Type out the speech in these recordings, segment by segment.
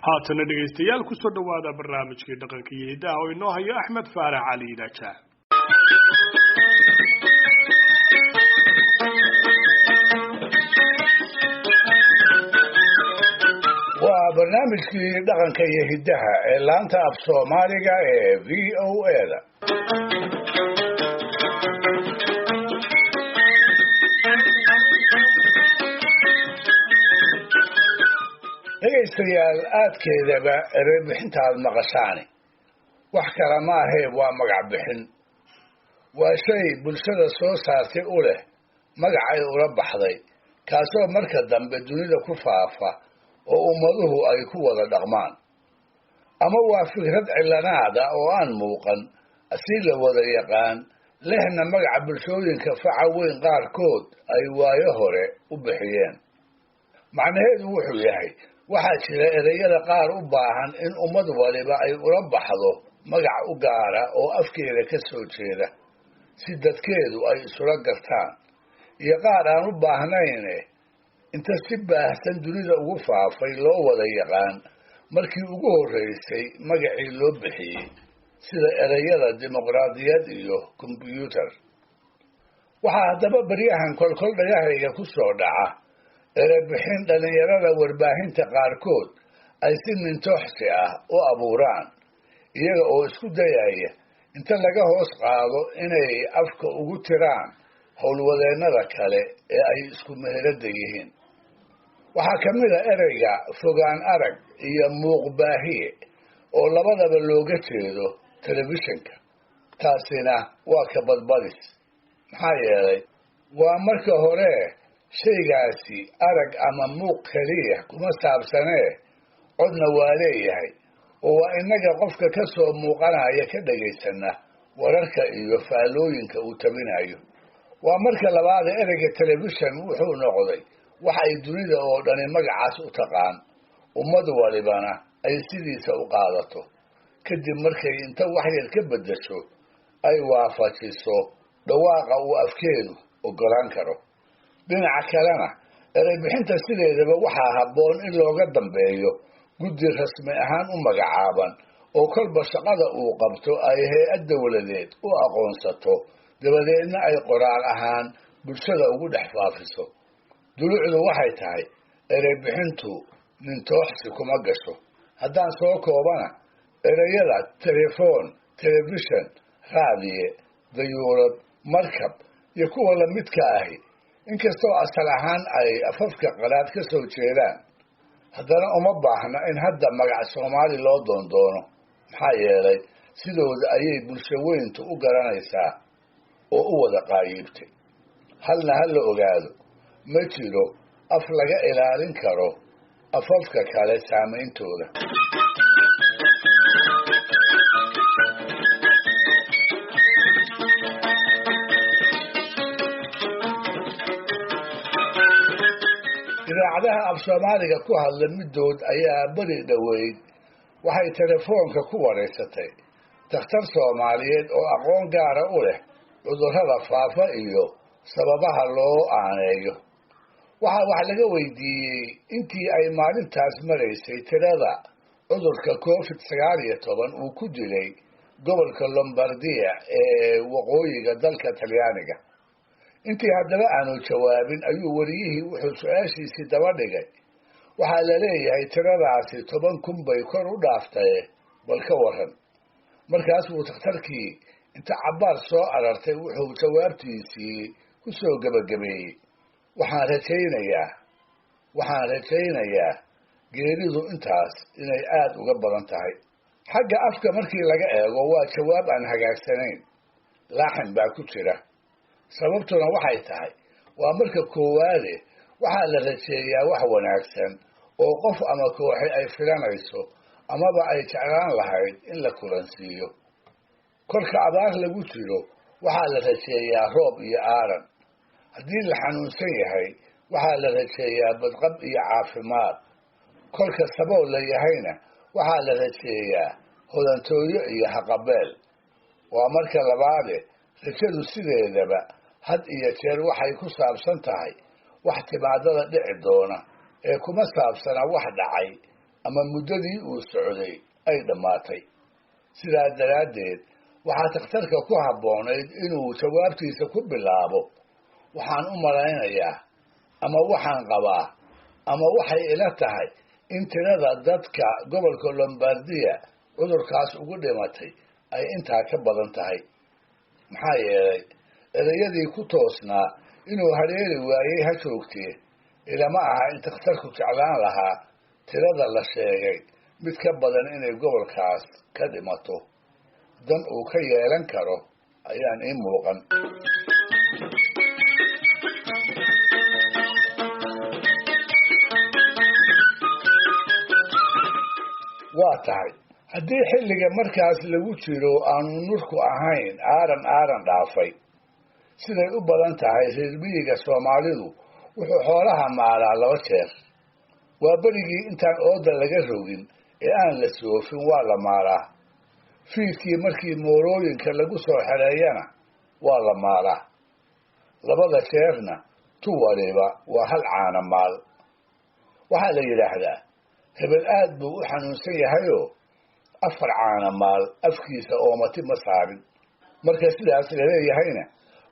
Haatana dhegaystayaal, kusoo dhowaada barnaamijkii dhaqanka iyo hiddaha oo inoo hayo Axmed Faarax Cali Idaaja. Waa barnaamijkii dhaqanka iyo hiddaha ee laanta af Soomaaliga ee VOA-da. Dhegaystayaal, aadkeedaba ereybixinta aad maqashaani wax kale ma ahee waa magac bixin. Waa shay bulshada soo saartay u leh magacay ula baxday, kaasoo marka dambe dunida ku faafa oo ummaduhu ay ku wada dhaqmaan. Ama waa fikrad cilanaada oo aan muuqan si la wada yaqaan, lehna magaca bulshooyinka faca weyn qaarkood ay waayo hore u bixiyeen. Macnaheedu wuxuu yahay, waxaa jira ereyada qaar u baahan in ummad waliba ay ula baxdo magac u gaara oo afkeeda ka soo jeeda si dadkeedu ay isula gartaan, iyo qaar aan u baahnayne inta si baahsan dunida ugu faafay loo wada yaqaan markii ugu horreysay magacii loo bixiyey, sida ereyada dimuqraadiyad iyo kombyuutar. Waxaa haddaba beryahan kolkol dhagahayga ku soo dhaca erebixin dhallinyarada warbaahinta qaarkood ay si nintooxsi ah u abuuraan, iyaga oo isku dayaya inta laga hoos qaado inay afka ugu tiraan howlwadeennada kale ee ay isku meheradda yihiin. Waxaa ka mid a ereyga fogaan arag iyo muuqbaahiye oo labadaba looga jeedo telefishinka. Taasina waa ka badbadis, maxaa yeelay waa marka hore shaygaasi arag ama muuq keliya kuma saabsanee, codna waa leeyahay, oo waa innaga qofka ka soo muuqanaya ka dhagaysana wararka iyo faallooyinka uu tabinayo. Waa marka labaada, ereyga telefishan wuxuu noqday wax ay dunida oo dhani magacaas u taqaan, ummad walibana ay sidiisa u qaadato, kadib markay inta waxyar ka beddesho ay waafajiso dhawaaqa uu afkeedu oggolaan karo. Dhinaca kalena, ereybixinta sideedaba waxaa habboon in looga dambeeyo guddi rasmi ahaan u magacaaban oo kolba shaqada uu qabto ay hay-ad dowladeed u aqoonsato, dabadeedna ay qoraal ahaan bulshada ugu dhex faafiso. Dulucdu waxay tahay, ereybixintu nintooxsi kuma gasho. Haddaan soo koobana, ereyada telefoon, telefishan, raadiye, dayuurad, markab iyo kuwa lamidka ahi, inkastoo asal ahaan ay afafka qalaad ka soo jeedaan, haddana uma baahna in hadda magac Soomaali loo doondoono, maxaa yeelay sidooda ayay bulsho weyntu u garanaysaa oo u wada qaayiibtay. Halna ha la ogaado, ma jiro af laga ilaalin karo afafka kale saameyntooda. Idaacadaha af Soomaaliga ku hadla middood ayaa beri dhoweyd waxay telefoonka ku wareysatay takhtar Soomaaliyeed oo aqoon gaara u leh cudurrada faafa iyo sababaha loo aaneeyo. Waxaa wax laga weydiiyey intii ay maalintaas maraysay tirada cudurka COVID-19 uu ku dilay gobolka Lombardiya ee waqooyiga dalka Talyaaniga. Intii haddaba aanu jawaabin ayuu wariyihii wuxuu su-aashiisii daba dhigay: "Waxaa la leeyahay tiradaasi 10,000 bay kor u dhaaftaye, bal ka waran?" Markaas buu takhtarkii inta cabbaar soo arartay wuxuu jawaabtiisii ku soo gebagabeeyey: "Waxaan rajaynayaa geeridu intaas inay aada uga badan tahay." Xagga afka markii laga eego, waa jawaab aan hagaagsanayn, laaxin baa ku jira. Sababtuna waxay tahay, waa marka koowaade, waxaa la rajeeyaa wax wanaagsan oo qof ama kooxi ay filanayso amaba ay jeclaan lahayd in la kulansiiyo. Kolka abaar lagu jiro waxaa la rajeeyaa roob iyo aaran. Haddii la xanuunsan yahay waxaa la rajeeyaa badqab iyo caafimaad. Kolka sabool la yahayna waxaa la rajeeyaa hodantooyo iyo haqabeel. Waa marka labaade, rajadu sideedaba had iyo jeer waxay ku saabsan tahay wax timaadada dhici doona ee kuma saabsana wax dhacay ama muddadii uu socday ay dhammaatay. Sidaa daraaddeed waxaa takhtarka ku habboonayd inuu jawaabtiisa ku bilaabo waxaan u malaynayaa ama waxaan qabaa ama waxay ila tahay in tirada dadka gobolka Lombardiya cudurkaas ugu dhimatay ay intaa ka badan tahay. Maxaa yeelay ereyadii ku toosnaa inuu hareeri waayey ha joogtee, ilama aha in takhtarku jeclaan lahaa tirada la sheegay mid ka badan inay gobolkaas ka dhimato. Dan uu ka yeelan karo ayaan ii muuqan. Waa tahay haddii xilliga markaas lagu jiro aanu nurku ahayn aaran aaran dhaafay, siday u badan tahay reer miyiga Soomaalidu wuxuu xoolaha maalaa 2 jeer. Waa berigii intaan ooda laga rogin ee aan la soofin waa la maalaa. Fiidkii markii moorooyinka lagu soo xereeyana waa la maalaa. 2da jeerna tu waliba waa hal caana maal. Waxaa la yidhaahdaa hebel aad buu u xanuunsan yahayoo 4 caana maal afkiisa oomati ma saarin. Marka sidaas laleeyahayna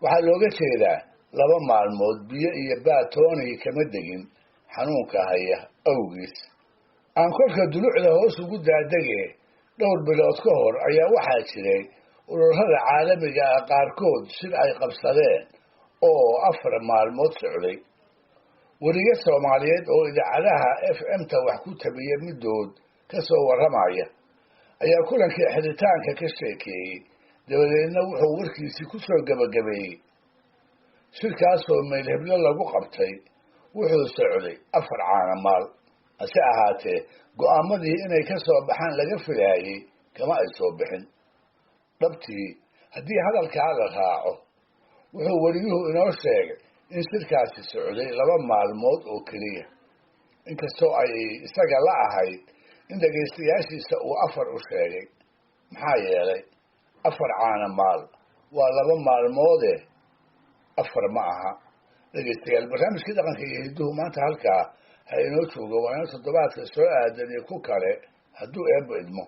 waxaa looga jeedaa 2 maalmood biyo iyo baatoonii kama degin xanuunka haya awgiis. Aan kolka dulucda hoos ugu daadegee dhowr bilood ka hor ayaa waxaa jiray ururada caalamiga ah qaarkood shir ay qabsadeen oo 4 maalmood socday. Weriye Soomaaliyeed oo idaacadaha FM-ta wax ku tabiya middood ka soo warramaya ayaa kulankii xidhitaanka ka sheekeeyey, dabadeedna wuxuu warkiisii ku soo gebagabeeyey shirkaasoo meelheblo lagu qabtay wuxuu socday 4 caana maal. Hase ahaatee go'aamadii inay ka soo baxaan laga filaayey kama ay soo bixin. Dhabtii haddii hadalkaa la raaco, wuxuu weriyuhu inoo sheegay in shirkaasi socday 2 maalmood oo keliya, inkastoo ay isaga la ahayd in dhegaystayaashiisa uu 4 u sheegay. Maxaa yeelay 4 caana maal waa 2 maalmoode, 4 ma aha. Dhegaystayaal, barnaamijkii dhaqanka iyo hidduhu maanta halkaa ha inoo joogo. Waa inoo toddobaadka soo aadan iyo ku kale hadduu Eebbo idmo.